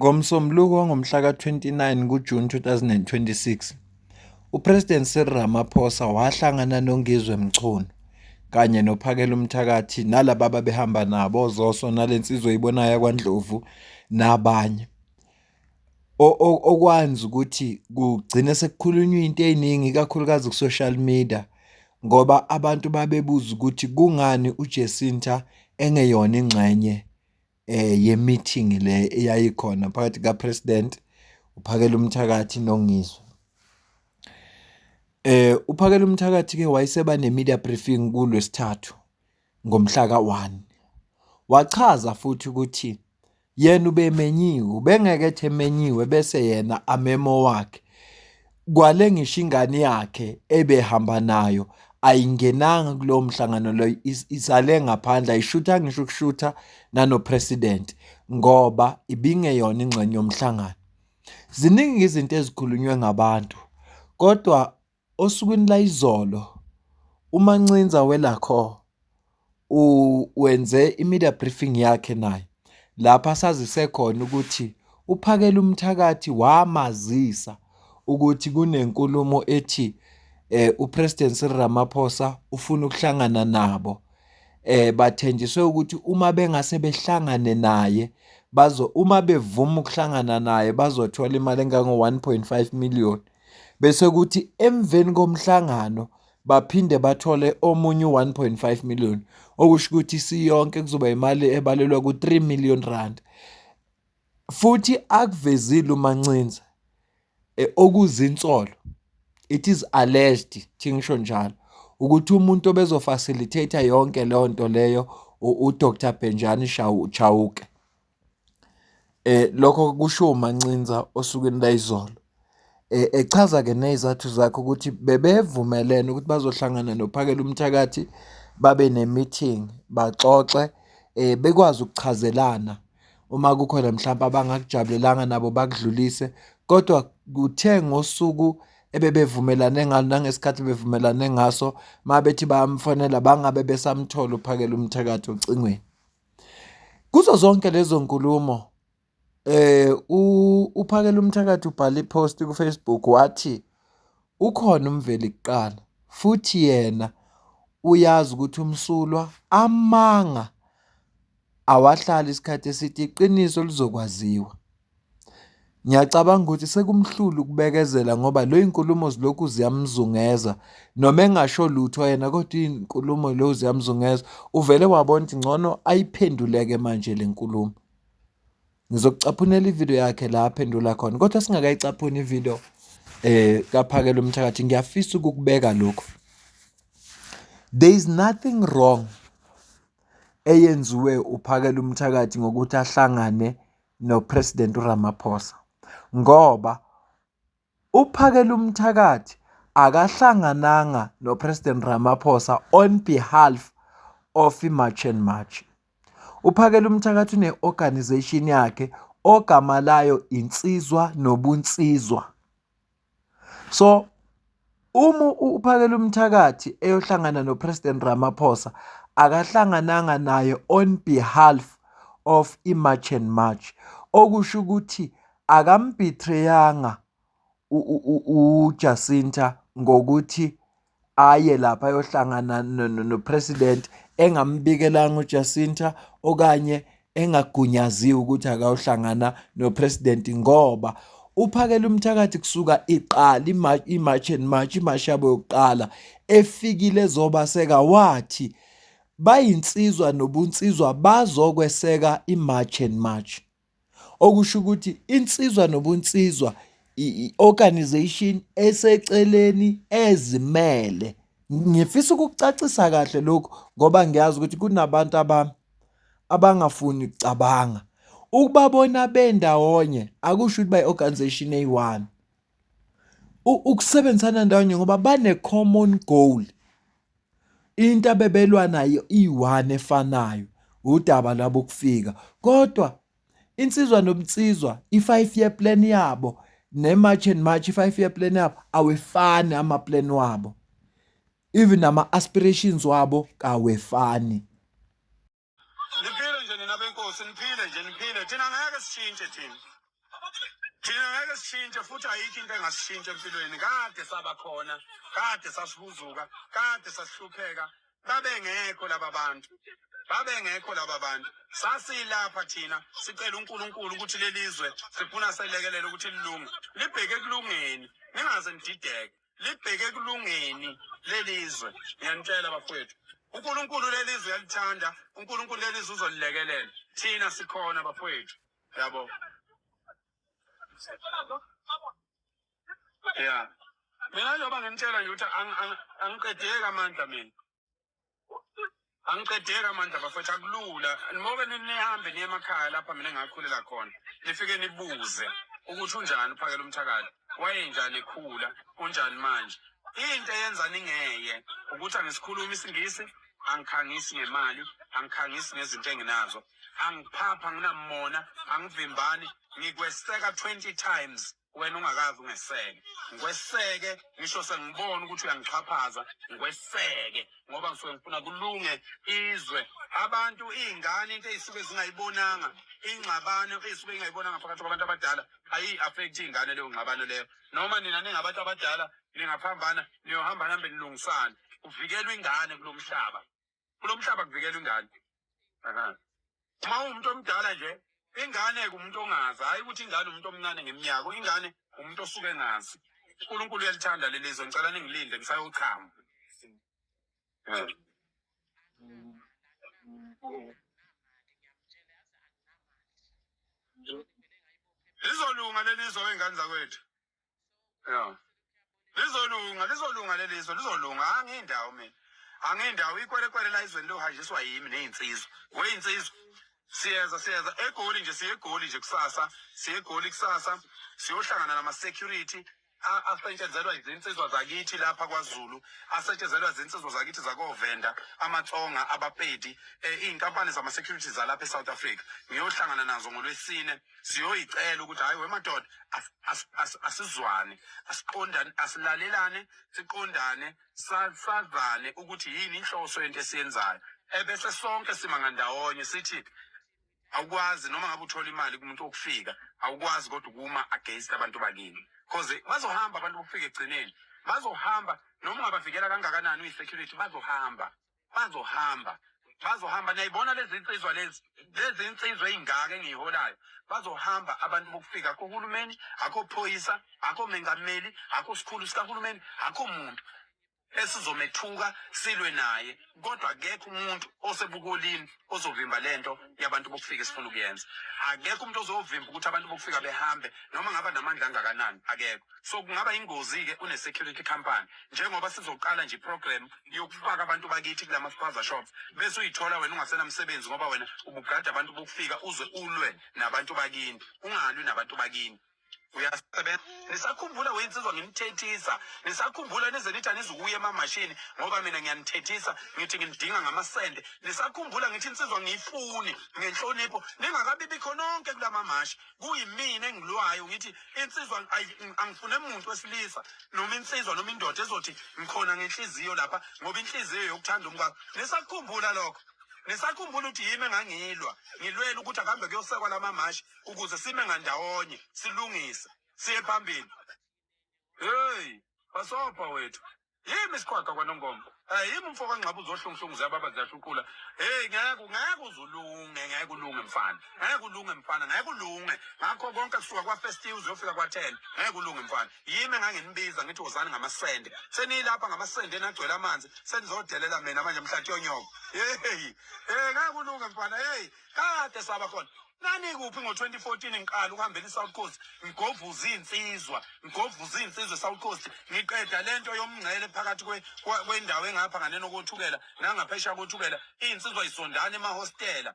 NgoMsombuluko wangomhlaka 29 kuJuni 2026, uPresident Cyril Ramaphosa wahlangana noNgizwe Mchunu kanye noPhakelumthakathi nalaba ababehamba nabo oZoso nale nsizwa oyibonayo yakwaNdlovu nabanye. Okwenza ukuthi kugcine sekukhulunywa iy'nto ey'ningi ikakhulukazi ku-social media ngoba abantu babebuza ukuthi kungani uJacinta engeyona ingxenye ye-meeting le eyayikhona phakathi ka-president, uPhakelumthakathi noNgizwe. UPhakelumthakathi-ke wayeseba ne-media briefing kuLwesithathu ngomhla ka-1. Wachaza futhi ukuthi yena ubemenyiwe, ubengeke ethi emenyiwe bese yena ameme owakhe. Kwale ngisho ingane yakhe ebehamba nayo ayingenanga kulowo mhlangano loyo, isale ngaphandle, ayishuthanga ngisho ukushutha nano-president ngoba ibingeyona ingxenye yomhlangano. Ziningi izinto ezikhulunywe ngabantu kodwa osukwini layizolo uMancinza weLaCor wenze i-media briefing yakhe naye lapho asazise khona ukuthi uPhakelumthakathi wamazisa ukuthi kunenkulumo ethi uPresident Cyril Ramaphosa ufuna ukuhlangana nabo. Bathenjiswe ukuthi uma bengase behlangane naye bazo uma bevuma ukuhlangana naye bazothola imali engango-1.5 million. Bese kuthi emveni komhlangano baphinde bathole omunye u-1.5 million, okusho ukuthi isiyonke kuzoba imali ebalelwa ku-3 million rand. Futhi akuvezile uMancinza okuzinsolo, it is alleged, thi ngisho njalo, ukuthi umuntu obezo-facilitate-a yonke leyo nto leyo u-Dr Benjani Chauke. Lokho kushiwo uMancinza osukwini layizolo. Echaza-ke ney'zathu zakhe ukuthi bebevumelene ukuthi bazohlangana noPhakelumthakathi babe ne-meeting baxoxe bekwazi ukuchazelana uma kukhona mhlampe abangakujabulelanga nabo bakudlulise. Kodwa kuthe ngosuku ebebevumelane ngalo nangesikhathi bevumelane ngaso uma bethi bayamfonela bangabe besamthola uPhakelumthakathi ocingweni. Kuzo zonke lezo nkulumo uPhakelumthakathi ubhale i-post ku-Facebook wathi ukhona uMveli kuqala futhi yena uyazi ukuthi umsulwa amanga awahlali isikhathi eside iqiniso lizokwaziwa. Ngiyacabanga ukuthi sekumhlula ukubekezela ngoba lo iy'nkulumo zilokhu ziyamzungeza noma engasho lutho yena kodwa iy'nkulumo lo ziyamzungeza. Uvele wabona ukuthi ngcono ayiphenduleke manje le nkulumo. Ngizokucaphunela ividiyo yakhe la aphendula khona kodwa singakayicaphuni ividiyo kaPhakelumthakathi ngiyafisa ukukubeka lokhu. There is nothing wrong eyenziwe uPhakelumthakathi ngokuthi ahlangane noPresident uRamaphosa ngoba uPhakelumthakathi akahlangananga noPresident Ramaphosa on behalf of i-March and March. UPhakelumthakathi une-organisation yakhe ogama layo Insizwa Nobunsizwa. So uma uPhakelumthakathi eyohlangana noPresident Ramaphosa akahlangananga naye on behalf of i-March and March, okusho ukuthi akam-betray-anga uJacinta ngokuthi aye lapha ayohlangana no-president engambikelanga uJacinta okanye engagunyaziwe ukuthi akayohlangana no-president ngoba uPhakelumthakathi kusuka iqala i-March and March, imashi yabo yokuqala efikile ezobaseka wathi bayinsizwa nobunsizwa bazokweseka i-March and March. Okusho ukuthi insizwa nobunsizwa i-organization eseceleni ezimele. Ngifisa ukukucacisa kahle lokhu ngoba ngiyazi ukuthi kunabantu abangafuni kucabanga. Ukubabona bendawonye akusho ukuthi bayi-organization eyi-one. Ukusebenzisana ndawonye ngoba bane-common goal. Into abebelwa nayo iyi-one efanayo, udaba lwabo ukufika. Kodwa insizwa nobunsizwa i-five year plan yabo ne-March and March i-five year plan yabo awefani ama-plan wabo. Even nama-aspirations wabo kawefani. Niphile nje nina benkosi, niphile nje, niphile. Thina ngeke sishintshe thina. Thina ngeke sishintshe futhi ayikho into engasishintsha empilweni. Kade saba khona, kade sasihuzuka, kade sasihlupheka. Babengekho laba bantu. Babengekho laba bantu. Sasilapha thina sicela uNkulunkulu ukuthi lelizwe sifuna selekelele ukuthi lilunge. Libheke ekulungeni, ningaze nidideke. Libheke ekulungeni lelizwe. Ngiyanitshela bafowethu. uNkulunkulu lelizwe uyalithanda, uNkulunkulu lelizwe uzolilekelela. Thina sikhona bafowethu. Yabo. Yeah. Mina njengoba nginitshela nje ukuthi angiqedeki amandla mina. Angiqedeki amandla bafethu akulula. Nimoke nihambe niye emakhaya lapha mina engakhulela khona. Nifike nibuze ukuthi unjani uphakela umthakathi. Wayenjani ekhula, unjani manje. Into eyenza ningeye ukuthi angisikhulumi isiNgisi, angikhangisi ngemali, angikhangisi ngezinto enginazo. Angiphapha anginamona, angivimbani, ngikweseka 20 times wena ungakazi ungeseke ngikweseke ngisho sengibona ukuthi uyangixhaphaza ngikweseke ngoba ngisuke ngifuna kulunge izwe abantu iy'ngane into ey'suke zingayibonanga ingxabano ey'suke ingayibonanga phakathi kwabantu abadala ayi-affect iy'ngane leyo ngxabano leyo noma nina ningabantu abadala ningaphambana niyohamba nihambe nilungisane kuvikelwa ingane kulo mhlaba kulo mhlaba kuvikelwa ingane aha uma uwumuntu omdala nje ingane umuntu ongazi hayi ukuthi ingane umuntu omncane ngeminyaka ingane umuntu osuke engazi uNkulunkulu uyalithanda leli zwe ngicela ningilinde ngisayochama lizolunga leli zwe wey'ngane zakwethu ya lizolunga lizolunga leli zwe lizolunga angindawo mina angindawo ikwerekwere la izweni lohanjiswa yimi neyinsizwa weyinsizwa siyeza siyeza egoli nje siye egoli nje kusasa siye egoli kusasa siyohlangana nama-security asetshenzelwa izinsizwa zakithi lapha kwaZulu asetshenzelwa izinsizwa zakithi zakoVenda amaTsonga abaPedi eh, iy'nkampani zama-security zalapha e-South Africa ngiyohlangana nazo ngolwesine siyoyicela ukuthi hhayi wemadoda asizwane asiqondane asilalelane siqondane sazane ukuthi yini inhloso yento esiyenzayo ebese sonke sima ngandawonye sithi awukwazi noma ngabe uthola imali kumuntu okufika awukwazi kodwa ukuma against abantu bakini cause bazohamba abantu bokufika egcineni bazohamba noma ungabavikela kangakanani uyi-security bazohamba bazohamba bazohamba niyayibona lezi nsizwa lezi lezi nsizwa ey'ngaka engiyiholayo bazohamba abantu bokufika akho hulumeni akho phoyisa akho mengameli akho sikhulu sikahulumeni akho muntu esizomethuka silwe naye kodwa akekho umuntu osebuholini ozovimba lento yabantu bokufika esifuna ukuyenza akekho umuntu ozovimba ukuthi abantu bokufika behambe noma ngaba namandla angakanani akekho so kungaba ingozi-ke une-security company njengoba sizoqala nje i-program yokufaka abantu bakithi kulama spaza shops bese uyithola wena ungasenamsebenzi ngoba wena ubugada abantu bokufika uze ulwe nabantu bakini ungalwi nabantu bakini uyasebenza nisakhumbula weyinsizwa nginithethisa nisakhumbula nize nithi anizukuya emamashini ngoba mina ngiyanithethisa ngithi nginidinga ngamasende nisakhumbula ngithi insizwa ngiyifuni ngenhlonipho ningakabibikho nonke kula mamashi kuyimina engilwayo ngithi insizwa angifune muntu wesilisa noma insizwa noma indoda ezothi ngikhona ngenhliziyo lapha ngoba inhliziyo yokuthanda umkakho nisakhumbula lokho nisakhumbula ukuthi yimi engangilwa ngilwela ukuthi akuhambe kuyosekwa lamamashi ukuze sime ngandawonye silungise siye phambili hey basopha wethu yimi isiqhwaga kwanongoma eh yimi umfo kaNgxaba uzohlunguhlungu ziyababa ziyashuqula hey ngeke ngeke uzulunge ngeke ulunge mfana ngeke ulunge mfana ngeke ulunge ngakho konke kusuka kwa first uzofika kwa 10 ngeke ulunge mfana yimi enganginibiza ngithi wozani ngamasende seniyilapha ngamasende enagcwele amanzi senizodelela mina manje mhlathi yonyoko hey hey ngeke ulunge mfana hey kade saba khona nanikuphi ngo-2014 ngiqala ukuhambela i-south coast ngigovuza iy'nsizwa ngigovuza iy'nsizwa e-south coast ngiqeda le nto yomngcele phakathi kwendawo engapha nganeno kothukela nangaphesheya kothukela iy'nsizwa yisondana emahostela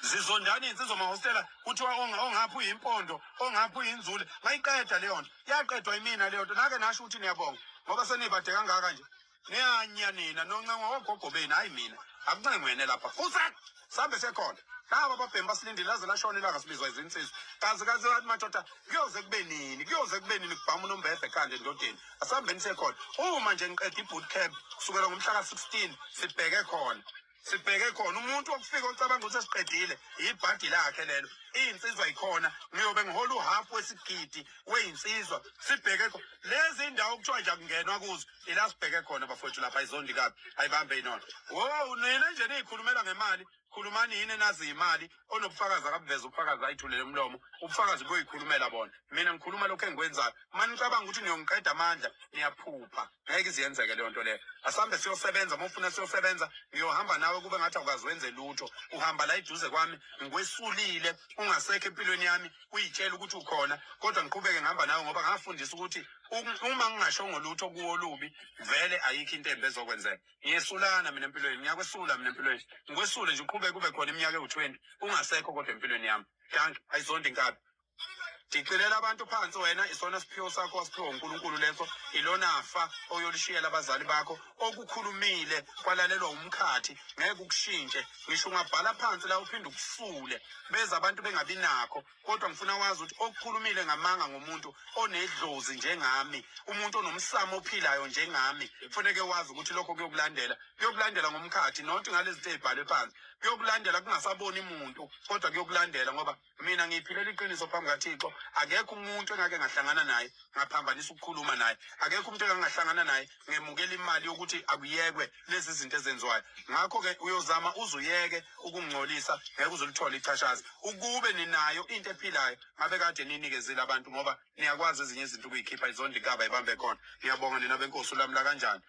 zizondana iy'nsizwa mahostela kuthiwa ongapha uyimpondo ongapha uyinzule ngayiqeda leyo nto yaqedwa imina leyo nto nake nasho ukuthi niyabonga ngoba senibade kangaka nje niyanya nina noncengwa ogogo benu hayi mina akuncengwene lapha fusak sambe sekhona laba ababhemi basilindile laze lashona ilanga sibizwa izinsizwa kazi kazi kathi madoda kuyoze kube nini kuyoze kube nini kubhama unombethe ekhanda endodeni asihambeni sekhona uma nje ngiqeda i-boot camp kusukela ngomhla ka-16 sibheke khona sibheke khona umuntu wokufika ocabanga ukuthi sesiqedile ibhadi lakhe lelo iy'nsizwa yikhona ngiyobe ngihola wesigidi weyinsizwa sibheke kho lezi ndawo kuthiwa nje akungenwa kuzo ila sibheke khona bafowethu lapha ayizondi kabi ayibambe inono wo nina nje niyikhulumela ngemali khulumani yini enazi imali onobufakazi akabuveze ubufakazi ayithulele umlomo ubufakazi buyoyikhulumela bona mina ngikhuluma lokhu engikwenzayo uma nicabanga ukuthi niyongiqeda amandla niyaphupha ngeke iziyenzeke leyo nto leyo asambe siyosebenza uma ufuna siyosebenza ngiyohamba nawe kube ngathi awukazi wenze lutho uhamba la eduze kwami ngikwesulile ungasekho empilweni yami uyitshela ukuthi ukhona kodwa ngiqhubeke ngihamba nawe ngoba ngafundisa ukuthi uma ngingashongo lutho kuwo olubi vele ayikho into embi ezokwenzeka ngiyesulana mina empilweni ngiyakwesula mina empilweni ngikwesule nje uqhubeke kube khona iminyaka ewu-20 ungasekho kodwa empilweni yami dank ayizondi inkabi Dicelela abantu phansi wena isona siphiwo sakho wasiphiwa uNkulunkulu leso ilona fa oyolishiyela abazali bakho okukhulumile kwalalelwa umkhathi ngeke ukushintshe ngisho ungabhala phansi la uphinde ukusule beza abantu bengabi nakho kodwa ngifuna wazi ukuthi okukhulumile ngamanga ngomuntu onedlozi njengami umuntu onomsamo ophilayo njengami kufaneke wazi ukuthi lokho kuyokulandela kuyokulandela ngomkhathi not ngalezi zinto ezibhalwe phansi kuyokulandela kungasaboni muntu kodwa kuyokulandela ngoba mina ngiyiphilela iqiniso phambi kaThixo akekho umuntu engake ngahlangana naye ngaphambanisa ukukhuluma naye akekho umuntu engake ngahlangana naye ngemukela imali yokuthi akuyekwe lezi zinto ezenziwayo ngakho-ke uyozama uze uyeke ukungcolisa ngeke uze ulithole ichashazi ukube ninayo into ephilayo ngabe kade ninikezile abantu ngoba niyakwazi ezinye izinto ukuyikhipha izonda inkaba ibambe khona ngiyabonga nina benkosi ulamula kanjani.